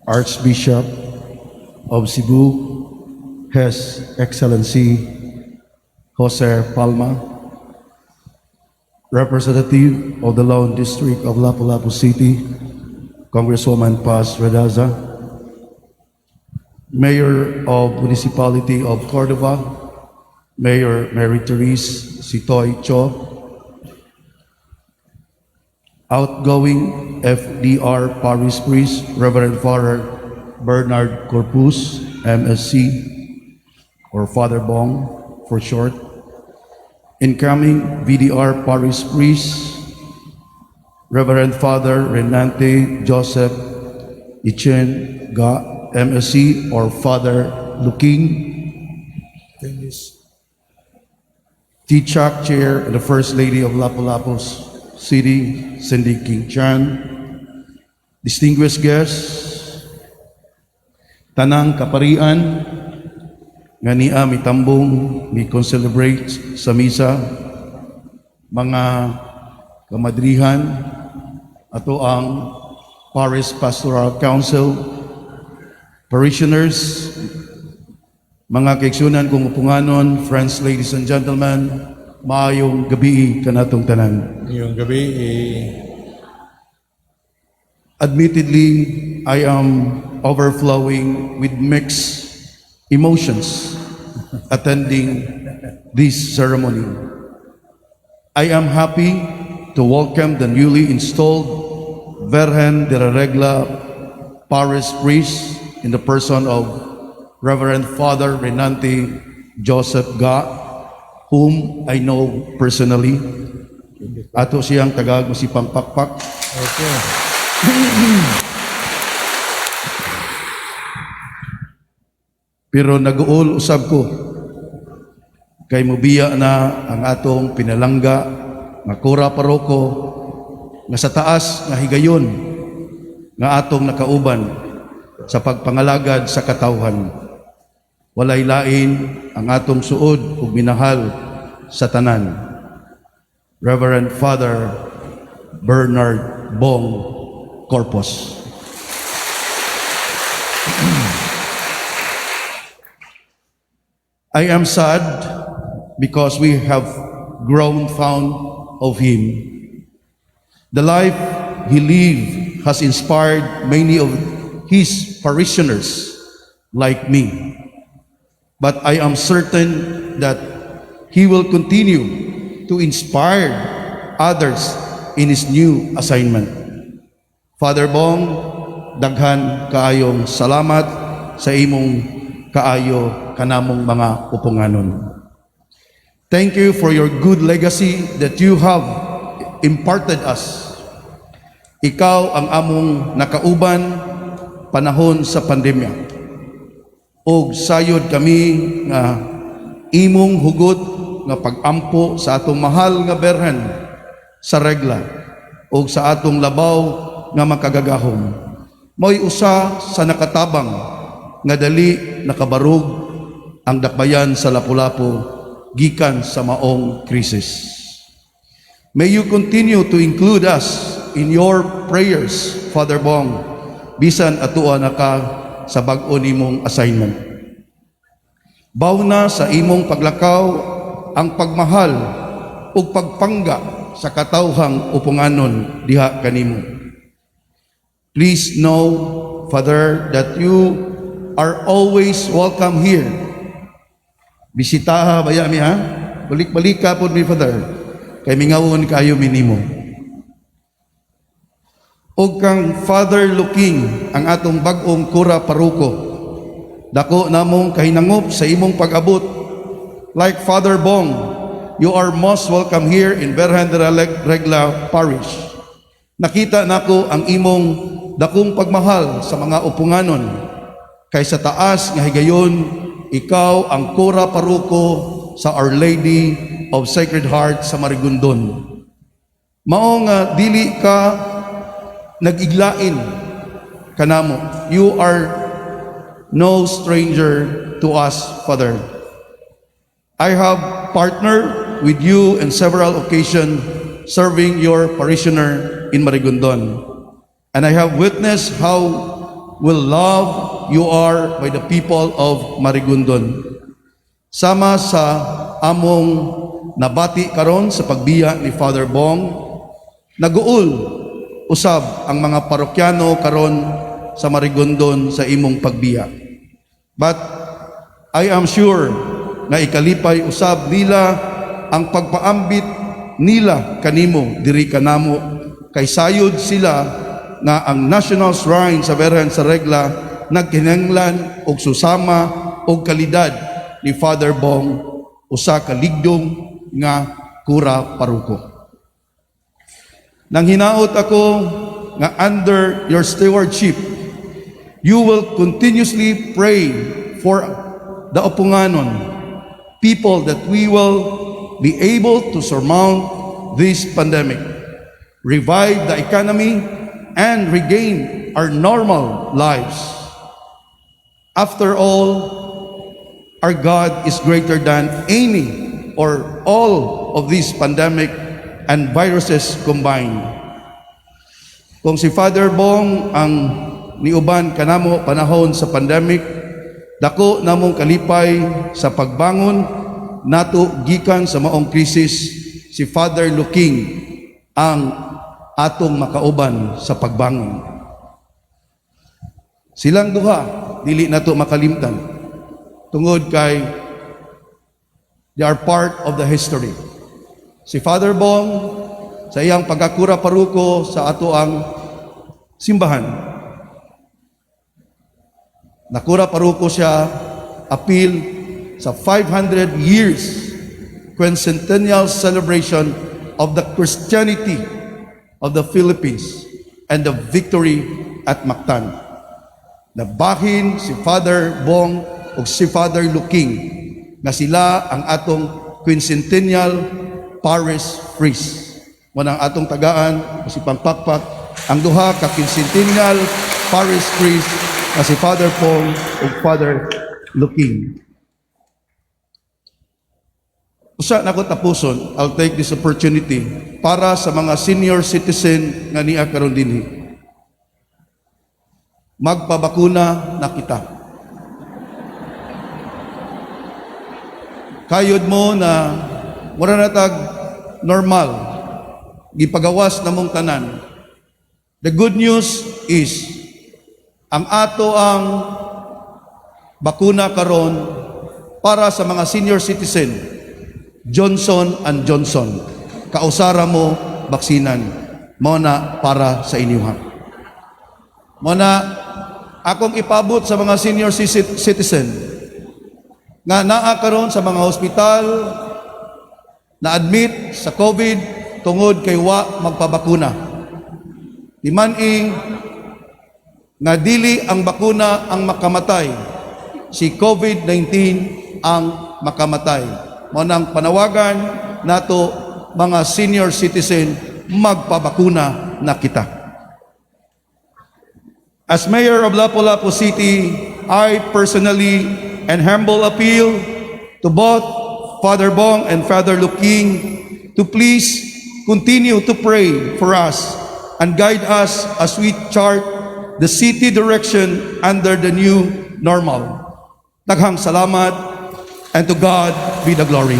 Archbishop of Cebu, His Excellency Jose Palma, Representative of the Lone District of Lapu-Lapu City, Congresswoman Paz Radaza, Mayor of Municipality of Cordova, Mayor Mary Therese Sitoy Cho, outgoing FDR Parish Priest, Reverend Father Bernard Corpus, MSC, or Father Bong for short, incoming VDR Parish Priest, Reverend Father Renante Joseph Ichen Ga, MSC, or Father Luking, TCHAC Chair and the First Lady of Lapu-Lapu City, Cindy King Chan, distinguished guests, tanang kaparian, nga nia mitambong, mi celebrate sa misa, mga kamadrihan, ato ang Parish Pastoral Council, parishioners, mga kaigsuonan kong uponganon, friends, ladies and gentlemen, maayong gabi kanatong tanan. Maayong gabi, eh. Admittedly, I am overflowing with mixed emotions attending this ceremony. I am happy to welcome the newly installed Virgen de la Regla Parish Priest in the person of Reverend Father Renante Joseph Ga, whom I know personally. Ato siyang tagag masipang pakpak. Pero nag-uol usab ko kay mubiya na ang atong pinalangga nga kura paroko nga sa taas nga higayon nga atong nakauban sa pagpangalagad sa katawhan. Walay lain ang atong suod ug minahal sa tanan. Reverend Father Bernard Bong Corpus. I am sad because we have grown fond of him. The life he lived has inspired many of his parishioners like me. But I am certain that he will continue to inspire others in his new assignment. Father Bong, daghan kaayong salamat sa imong kaayo kanamong mga uponganon. Thank you for your good legacy that you have imparted us. Ikaw ang among nakauban panahon sa pandemya. Og sayod kami nga imong hugot nga pag-ampo sa atong mahal nga Berhen sa Regla og sa atong labaw nga makagagahom. Mao'y usa sa nakatabang nga dali nakabarog ang dakbayan sa Lapu-Lapu gikan sa maong krisis. May you continue to include us in your prayers, Father Bong, bisan atua na ka sa bag-o nimong assignment. Bawna sa imong paglakaw ang pagmahal ug pagpangga sa katawhang uponganon diha kanimo. Please know, Father, that you are always welcome here. Bisitaha baya mi, ha? Balik-balik ka pod mi, Father. Kay mingawon kayo minimo. Og kang Father Luking, ang atong bag-ong kura paruko. Dako namong kahinangop sa imong pag-abot. Like Father Bong, you are most welcome here in Virgen de la Regla Parish. Nakita nako ang imong dakong pagmahal sa mga uponganon. Kay sa taas nga higayon, ikaw ang kura paruko sa Our Lady of Sacred Heart sa Marigondon. Mao nga dili ka nag-iglain kanamo. You are no stranger to us, Father. I have partnered with you in several occasions serving your parishioner in Marigondon. And I have witnessed how well loved you are by the people of Marigondon. Sama sa among nabati karon sa pagbiya ni Father Bong, naguol usab ang mga parokyano karon sa Marigondon sa imong pagbiya. But I am sure nga ikalipay usab nila ang pagpaambit nila kanimo diri kanamo kay sayod sila nga ang National Shrine sa Birhen sa Regla nagkinahanglan og susama og kalidad ni Father Bong, usa ka ligdong nga kura paruko. Nang hinaot ako nga under your stewardship, you will continuously pray for the Apunganon people that we will be able to surmount this pandemic, revive the economy, and regain our normal lives. After all, our God is greater than any or all of these pandemic and viruses combined. Kung si Father Bong ang niuban kanamo panahon sa pandemic, dako namong kalipay sa pagbangon nato gikan sa maong krisis, si Father Luking ang atong makauban sa pagbangon. Silang duha dili nato makalimtan tungod kay they are part of the history. Si Father Bong, sa iyang pagkakura paruko sa ato ang simbahan. Nakura paruko siya apil sa 500 years quincentennial celebration of the Christianity of the Philippines and the victory at Mactan. Nabahin si Father Bong ug si Father Luking nga sila ang atong quincentennial parish priest. Mao nang atong tagaan si Pangpakpak ang duha ka quincentennial parish priest nga si Father Bong ug Father Luking. Usa na ko tapuson, I'll take this opportunity para sa mga senior citizen nga nia karon dinhi. Magpabakuna na kita. Kayod mo na mura na tag normal, gipagawas na mong tanan. The good news is ang ato ang bakuna karon para sa mga senior citizen, Johnson and Johnson. Kausara mo baksinan mao na para sa inyo ha. Mao na akong ipabot sa mga senior citizen nga naa karon sa mga hospital na admit sa COVID tungod kay wa magpabakuna. Timan-i nga dili ang bakuna ang makamatay, si COVID-19 ang makamatay. Mao nang panawagan nato mga senior citizen, magpabakuna na kita. As Mayor of Lapu-Lapu City, I personally and humble appeal to both Father Bong and Father Luking to please continue to pray for us and guide us as we chart the city direction under the new normal. Daghang salamat, and to God be the glory.